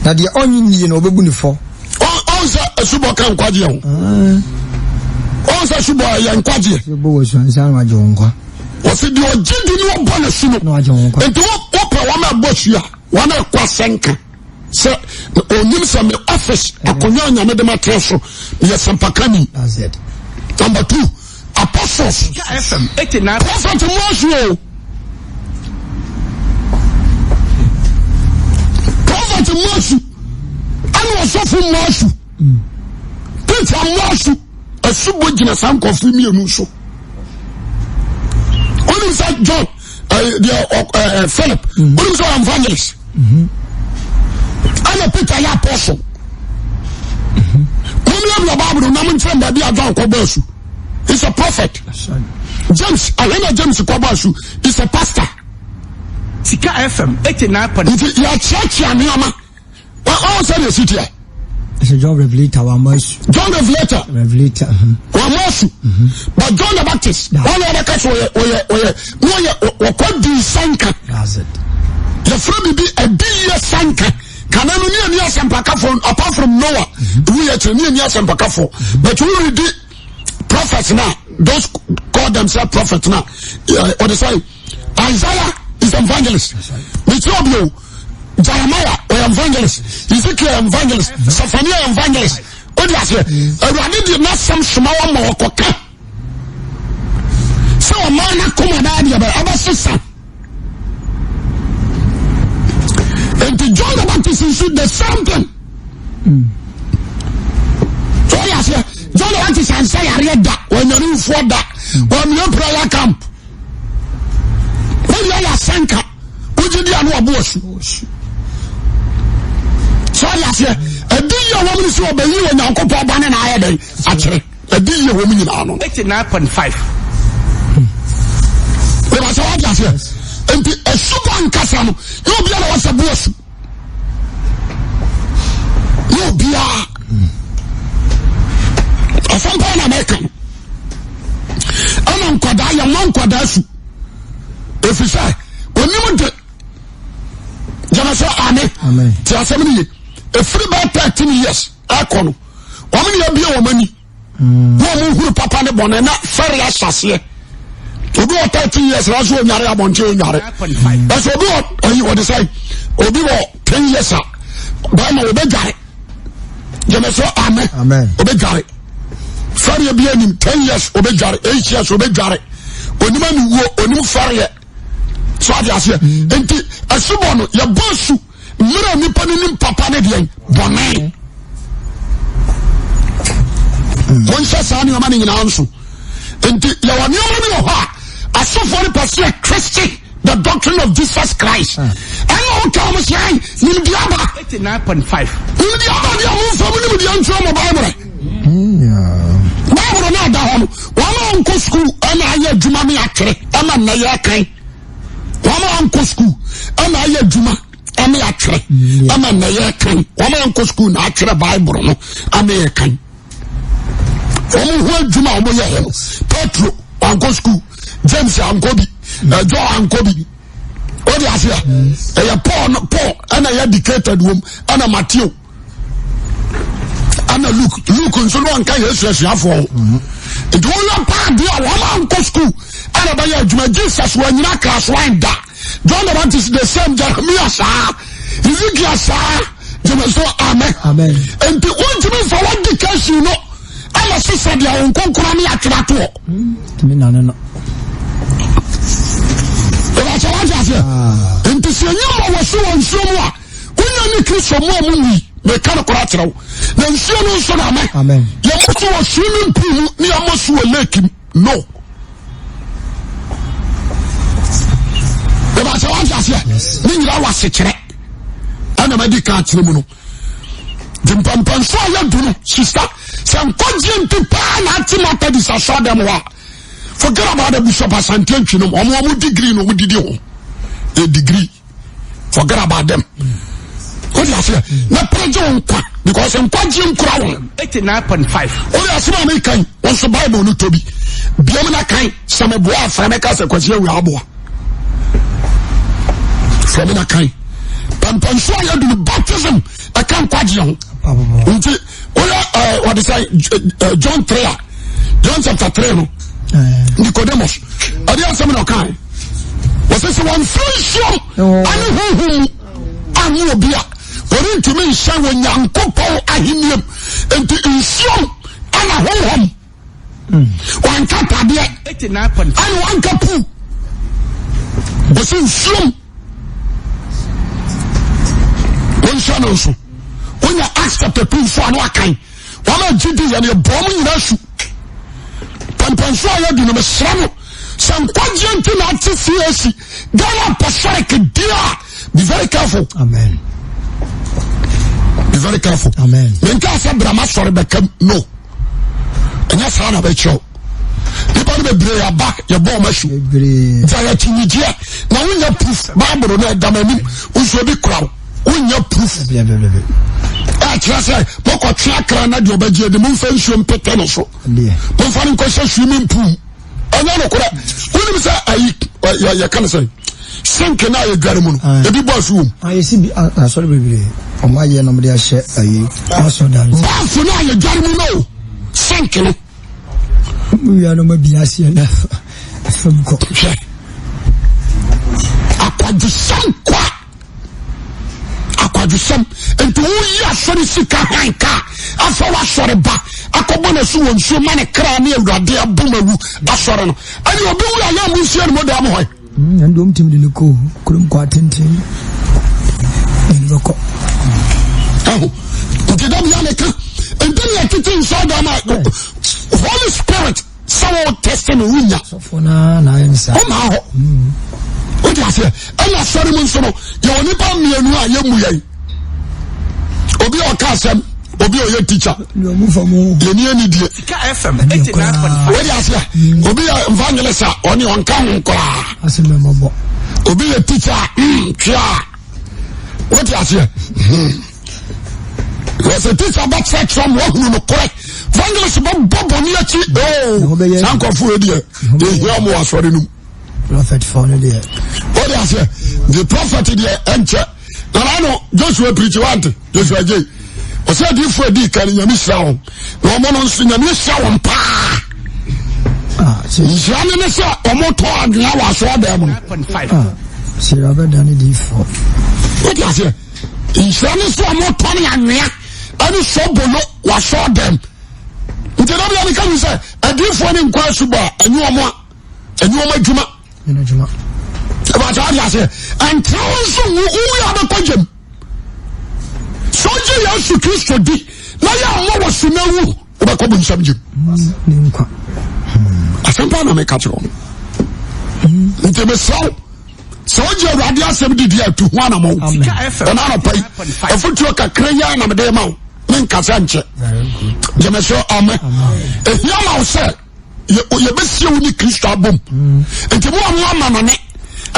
C: na deɛ ɔnnye nnie no, ɔbɛbu no fɔ.
A: Ɔn sɛ asubɔ ka nkwagyeɛ ho. Ɔn sɛ asubɔ ɛyɛ nkwagyeɛ.
C: Sɛ bɔ wɔ asu ansa na wagye wo nkwa.
A: Ɔse deɛ ɔgye di na ɔbɔ no asu no.
C: Na wagye wo nkwa.
A: Nti wopɛ wɔn a ɛbɔ asu a, wɔn a ɛkɔ asɛnka. Sɛ onim sɛ me office akonnwa nyame de ma tena so meyɛ sɛmpakani. Number two, apostles. Prophet mu asu o. Prophet mu asu. Ɛna ɔsɔfo mu asu. Peter mu asu. Asubɔ gyina saa nkurɔfo mmienu so. Onim sɛ John deɛ ɛ Philip onim sɛ ɔyɛ evangelist. Ɛna Peter yɛ apostle. Wɔn yɛ Bible na mo nkyɛn baabi a John kɔ bɔ asu. He's a prophet. James ɛhɛn na James kɔ bɔ asu. He's a pastor.
B: Sika FM 89.
A: Nti yɛakyerɛkyerɛ nneɛma. Ɔn sɛ deɛ si teɛ.
C: Sɛ John Revelator wa ma asu.
A: John Revelator.
C: Revelator.
A: Wa ma asu. But John the Baptist. Wɔn na wɔbɛka so ɔyɛ ɔyɛ ɔyɛ na ɔyɛ ɔkɔ di nsanka.
C: That's it.
A: Yɛfrɛ bibi ɛdi yɛ sanka. Kane no ne ani asɛmpakafo apart from Noah. Ewu yɛ kyerɛ ne ani asɛmpakafo. But wo read prophets na those call themselves prophets na ɔde sɛ Isaiah is evangelist. Mekyerɛ obi o. Jeremiah ɔyɛ evangelist. Ezekiel evangelist. Zephaniah evangelist. O di aseɛ. Awurade de n'asɛm soma wɔn ma wɔkɔka. Sɛ ɔman n'akoma bɛyɛ deɛ bɛyɛ ɛbɛsesa. Nti John the Baptist nso the same thing. So ɔyɛ aseɛ. John the Baptist ansa yareɛ da, wɔnyane wufoɔ da, wɔamia prayer camp. Wɔyɛ yɛ asɛnka, wogye di ano ɔbo asu. So ɔyɛ aseɛ. Ɛdi yie wɔm no sɛ ɔbɛyi Onyankopɔn ba ne na ayɛ dɛn akyerɛ. Ɛdi yie wɔm nyinaa no.
B: 89.5.
A: Ìbá sɛ wọ́n di aseɛ. Nti asubɔ nkasa no, yɛ obiara na wɔsɛ bo asu. Yɛ obiara. Asɛm paa na mɛka no. Ɛna nkwadaa yɛ mma nkwadaa su. Ɛfiri sɛ onim de gyama sɛ ame te asɛm no ye. Ɛfiri bɛɛ 13 years ɛkɔ no, wɔn ne abie wɔn ani. Na wɔn huru papa ne bɔne na fɛre ahyɛ aseɛ. Obi wɔ 13 years na so onyare abɔnten onyare. Ɛsɛ obi wɔ ɛyi wɔde sɛ obi wɔ 10 years a bɛrima wɔbɛdware. Gyama sɛ amen ɔbɛdware. Fɛreɛ bi anim 10 years ɔbɛdware 8 years ɔbɛdware. Onim aniwuo onim fɛreɛ. So ade aseɛ. Nti asubɔ no yɛbɔ asu. Mmerɛ nipa no nim papa ne deɛn bɔne. Monhyɛ saa nneɛma no nyinaa nso. Nti yɛwɔ nneɛma bi wɔ hɔ a asɔfoɔ no pɛ sɛ yɛ twist the doctrine of Jesus Christ. Ɛna woka wɔn sɛ ɛn nimdeɛ aba.
B: 89.5.
A: Nimdeɛ aba deɛ mo nfa mo nimdeɛ nkyerɛ mo Bible. Bible no ada hɔ no wɔn a wɔnkɔ sukuu ɛna ayɛ adwuma ne atwerɛ ɛma nnɛ yɛ kan. Wɔn a wɔnkɔ sukuu ɛna ayɛ adwuma ɛne atwerɛ ɛma nnɛ yɛ kan. Wɔn a wɔnkɔ sukuu na atwerɛ Bible no ɛne yɛ kan. Wɔn ho adwuma a wɔyɛ hɔ no Petro. Wankɔ school. James ankɔ bi. Eh, John ankɔ bi. O de aseɛ. Ɛyɛ Paul no Paul ɛna ɛyɛ educated wɔm ɛna Matthew ɛna Luke. Luke nso no anka Yesu asuafoɔ ho. Nti wɔyɛ paadi a wɔn ankɔ school ɛna bɛyɛ adwuma. Jesus wɔnyina class one da. John the Baptist the same Jeremiah saa Ezekiel saa gyeme so amen.
C: Amen.
A: Nti wontumi nfa w'education no ɛna sesa deɛ wɔn nkonkora ne atwerɛ atoɔ.
C: Tumi nane no.
A: Ìbàkyɛ wájú aseɛ.
C: Ah.
A: Nti sɛ enyi ma wɔ so wɔ nsuo mu a wonya ne Kristo mu a mu wui meka no koraa kyerɛ wo na nsuo no nso na amen.
C: Amen.
A: Yɛmmɔ so wɔ swimming pool mu ne yɛmmɔ so wɔ lake mu. No. Ìbàkyɛ wájú aseɛ. Ne nyinaa wɔ asekyerɛ ɛna ma di kan akyerɛ mu no. Nti mpɛmpɛnso a yɛdu no sista sɛ nkwagyeɛ nti paa na ate Methodist asɔ dɛm hɔ a forget about the Bishop Asante Antwi nom wɔn wɔn degree na wɔn didi ho yɛ degree forget about them o de aseɛ na pɛrɛ gye wɔn nkwa because nkwagyeɛ nkura wɔn.
B: 89.5.
A: O de aseɛ a mi kan wɔn nso Bible no tobi biam na kan sɛ mɛ boa afra mɛ ka sɛ kwasi awia aboa fɛmi na kan pɛmpɛnso a yɛdu no baptism ɛka nkwagyeɛ ho nti woyɛ ɛɛ wɔde sɛ ɛɛ John 3 a John chapter 3 no Nicodemus ɛde asɛm na ɔka wɔsɛ sɛ wɔn firi nsuom ɛne huhu mu anyɛ obi a wɔrentumi nhyɛn wɔ Nyankopɔn ahenniam nti nsuom ɛna honhom wanka tadeɛ ɛna wanka puu bɛsɛ nsuom wonhyɛ no nso wonya Acts chapter 2 nso ano akan wɔn a gye di yɛn yɛbɔ wɔn nyinaa su pɛmpɛnso a yɛdu no mesrɛ no sɛ nkwagyeɛ nti na ate CAC Ghana apostolic deɛ a be very careful.
C: Amen.
A: Be very careful.
C: Amen.
A: Menka sɛ brama sɔre bɛkam no. Ɛnyɛ saa na bɛkyerɛw. Nipa no bebree aba yɛbɔ ɔma su. Gya yɛ kyinnyegyeɛ na wonya proof Bible no ɛda m'anim nso obi kura wo wonya proof. Ɛkyerɛ sɛ mokɔtwe akra na deɛ ɔbɛgye adi momfa nsuo mpete no so. Momfa no nkɔhyɛ swimming pool. Ɛnyɛ nokorɛ. Wonim sɛ ayi yɛka no sɛ sink no a yɛdware mu no ebi bɔ asu wom.
C: Ayɛsi bi asɔre bebree ɔmo ayɛ na ɔmo de ahyɛ ayi asɔ dan.
A: Baafo no a yɛdware mu no sink no.
C: Ɔmo wia na ɔmo abi aseɛ na fam kɔ.
A: Hwɛ akwadwosɛm kwa. Akwadwosɛm. Nti woyi asɔre sika han ka afa w'asɔre ba akɔbɔ n'asu wɔ nsuo ma ne kra ne awurade abom awu asɔre no. Ɛne obi wu a yɛ mo nsie no mo dan mo hɔ.
C: Ɛnde wɔn tumi de no kɔ kurom kɔ atenten de no bɛkɔ.
A: Ɛho nti dɛm yɛ ne ka nti ne yɛtete nsɔre dan ma Holy Spirit sɛ wo tɛsɛ no wonya ɔmaa hɔ wode aseɛ ɛna asɔre mu nso no yɛwɔ nipa mmienu a yɛmmu yɛn obi a ɔka asɛm obi a ɔyɛ tikya yɛni ani die wode aseɛ obi yɛ evangelist a ɔne ɔnka ho koraa obi yɛ tikya mm, twea wote aseɛ hmm. Wɔsɛ teacher bɛkyerɛkyerɛ ma wahunu nokorɛ. Evangelist bɛbɔ bɔne akyi. Oo, oh, saa nkurɔfoɔ yi deɛ, yɛhia wɔn wɔ asɔre no mu.
C: Prophet fɔ no deɛ.
A: Wode aseɛ, the prophet deɛ ɛnkyɛ. Nana no Joshua pirikyi wante, Joshua Jay. Ɔsɛ adiifoɔ adi kan nyame hyira wɔn. Na wɔn no nso nyame hyira wɔn paa.
C: Ah,
A: Nhyira ne ne sɛ wɔn tɔ anwea wɔ asɔre dan mu no.
C: Ah, hyira bɛda ne diifoɔ.
A: Wode aseɛ. Nhyira ne sɛ ɔmo tɔne anwea ɛne sɔbolo wasɔ dɛm. Nti na bia meka mu sɛ adiifoɔ ne nkɔ asubɔ a ɛnyɛ ɔmo a ɛnyɛ ɔmo adwuma. Ɛbɛkyɛ ade aseɛ. Ɛntra wo nso nwu wowu yɛ abɛkɔ gyam. Sɛ ɔgye Yesu Kristo di na yɛ mmɔ wɔ so na wu wobɛkɔ bonsam gyam. Asɛm paa na meka kyerɛ wo. Nti mesrɛ wo sɛ wogye awurade asɛm didi a tu ho anamɔ ɛna anɔpa yi afotuo kakra yi a na mede ma wo menkasa nkyɛ gyeme so amɛ ɛhia ma wo sɛ yɛbɛsie wo ne kristo abom mm. nti mo a mo ama no ne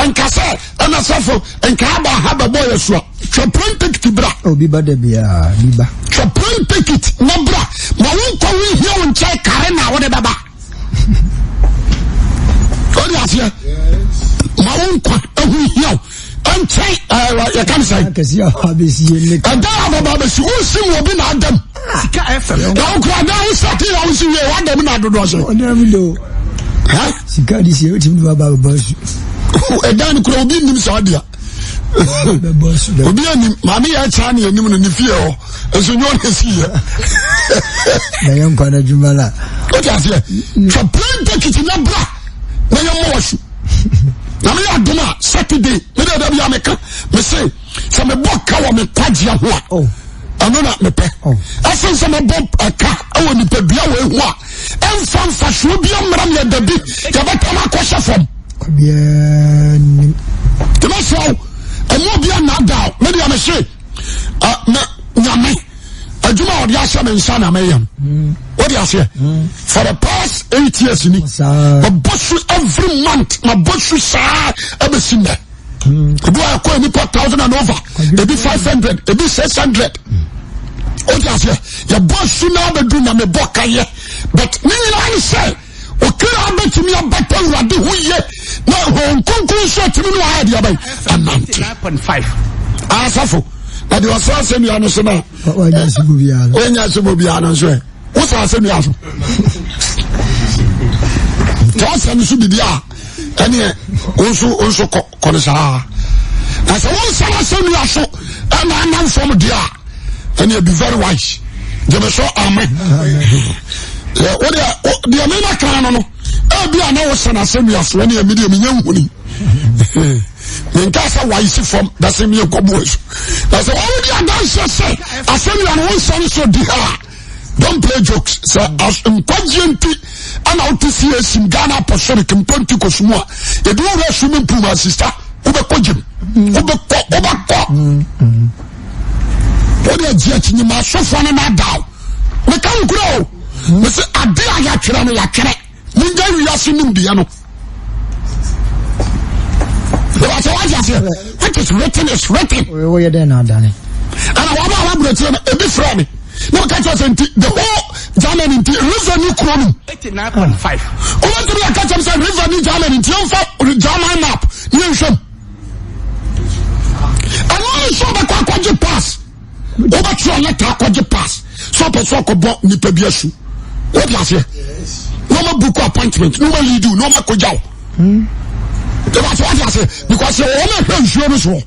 A: nka sɛ ɛna sɛfo nka aba ha bɛbɔ yɛ so a twa plane ticket bra
C: obi ba da biara bi ba
A: twa plane ticket na bra ma wo nkɔ wo hia wo nkyɛn kare na wode bɛba. nkwa ɛho hia wo ɛnkyɛn ɛɛ yɛka ne sɛn.
C: Akɛse a abɛsi yɛ ne.
A: Ɛdan a bɛba abɛsi wosi mu obi na adam.
B: Sika FM.
A: Na wokura dan wo sɛ te a wosi wie wadam na adodoɔ so.
C: Ɔdan mu de o. Sika de si ebitumi de waba abɛbɔ asu.
A: Ɛdan no kura obi nim saa deɛ. Obi anim maame yɛ ɛkyɛ ne anim no ne fie hɔ nso nyɛ ɔna si yɛ.
C: Na yɛ nkwa no adwuma la.
A: O ti aseɛ twa plane ticket na bra na yɛ mmɔ wasu. Na meyɛ adom a Saturday me deɛ dabi a meka me se sɛ mebɔ ka wɔ me kwagyeɛ ho a
C: oh.
A: ɛno na mepɛ
C: oh.
A: ɛsen sɛ mɛbɔ ɛka wɔ nipadua wɔ ehu a ɛmfa mfasoɔ bi mmara me ɛda bi yɛbɛtam akɔhyɛ fam tẹmẹsàn o ɛmu obi anaadaa me deɛ me se me nyame adwuma a ɔde ahyɛ me nsa na meyɛ no wode aseɛ for the past 8 years ni mabɔ so every month mabɔ so saa ɛbɛsi nnɛ ebi wa ɛkɔ nipa thousand and over ebi 500 ebi 600 wode aseɛ yɛbɔ su na abɛdu na mebɔ kayɛ but ne nyinaa ne sɛ Okra bɛtumi abata Awurade ho yie na Honhom Kronkron nso atumi ne wayɛ deɛ bɛn anante. Asafo na deɛ ɔsɛ asɛnnua no so no
C: wanya
A: asɛmmɔ biara no nso ɛ wosɛ asɛnnua so nti ɔsɛ no so biribi a ɛneɛ wo nso wo nso kɔ kɔ no saa na sɛ wonsɛ asɛnnua so ɛna anam fam deɛ a ɛneɛ be very wise gyeme so amen wodeɛ deɛ mema kan no no ebi a na wosɛ no asɛnnua so ɛneɛ medeɛ menya nhuni menka sɛ waisi fam bɛsɛ meɛnkɔboa su na sɛ wɔwode adanseɛ sɛ asɛnnua no wonsɛ no so di ha a don't play jokes sɛ nkwagyeɛ nti ɛna wote cac mu Ghana apostolic mpo nti kɔsu mu a yɛde wo wura swimming pool ma sista wobɛkɔ gyem wobɛkɔ wobɛkɔ wode agye akyinyi ma asɔfoɔ no nadaw meka wo kura o mese ade a yɛatwerɛ no yɛatwerɛ Mongya wiase nimdeɛ no. Ìbàtí wọ́n ti aseɛ. What is written is written.
C: Wọ́n yẹ dẹ́ na adane.
A: Ɛna wɔn a wɔaburokyerɛ no ebi frɛ mi na wɔka kyerɛ sɛ nti the whole Germany nti river ni kuro no.
B: 89.5.
A: Wọ́n ti mi aka kyerɛ sɛ river ni Germany nti yɛn fa German map ni yɛn hwɛ mu. Ɛno ne sɛ ɔbɛkɔ akɔgye pass. Wobɛtwerɛ lɛta akɔgye pass sɛ ɔpɛ sɛ ɔkɔbɔ nipa bi asu wode aseɛ na ɔma book appointment na ɔma lead na ɔma kɔgya wo ɛbɛsɛ wode aseɛ because yɛwɔ wɔn ahwɛ nsuo no soɔ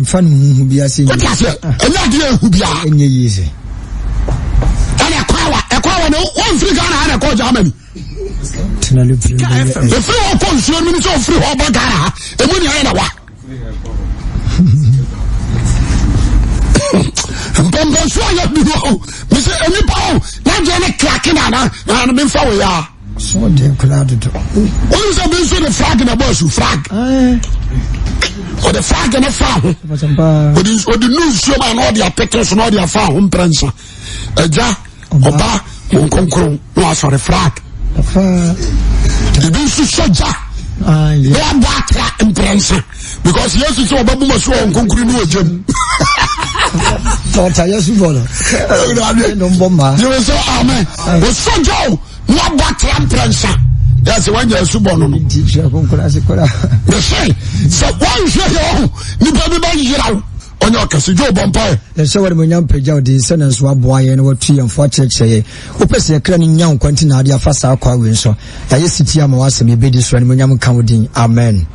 C: mfa no huhu bi ase
A: wode aseɛ ɛnyɛ adeɛ ɛhu biara
C: ɛnyɛ yie sɛ
A: ɛna ɛkɔ awa ɛkɔ awa na wɔmfiri Ghana ha na ɛkɔ Germany ɛfiri hɔ kɔ nsuo no mu sɛ ɔfiri hɔ ba Ghana ha ɛmu nea ɛyɛ na wa mpɔmpɔnso a yɛbi no o mesɛ nnipa o n'adwene ne klake na ana na memfa wo yɛ a wonim sɛ bi nso de flag na bɔ asu flag ɔde flag ne fa ho ɔde nu nsuo ma na ɔde apete so na ɔde afa ho mprɛnsa agya ɔba wɔn kronkron na wasɔre flag ebi nso sɔ gya na wabɔ atra mprɛnsa because yesu sɛ ɔbɛbu ma so wɔn kronkron ne ɔgya mu.
C: Tɔta yesu bɔ no.
A: Yɛwɔ sɛ amen. Ɔsɔ gya o na wabɔ atra mprɛnsa. Yɛsɛ wanya asu bɔ no no. Mese sɛ wɔnhwɛ yɛ ɔho nipa bi bɛyera wo. Ɔnyɛ ɔkɛse. Joe bɔ mpaeɛ.
C: Yɛhyɛ wo animuonyam pagya wo din sɛ nanso woaboa yɛn na woatu yɛn fo akyerɛkyerɛ yɛn. Wopɛ sɛ yɛn kra no nya nkwa nti na ade afa saa kwa wei nso. Yɛayɛ setie ama w'asɛm, yɛbɛdi so. Animuonyam nka wo din. Amen.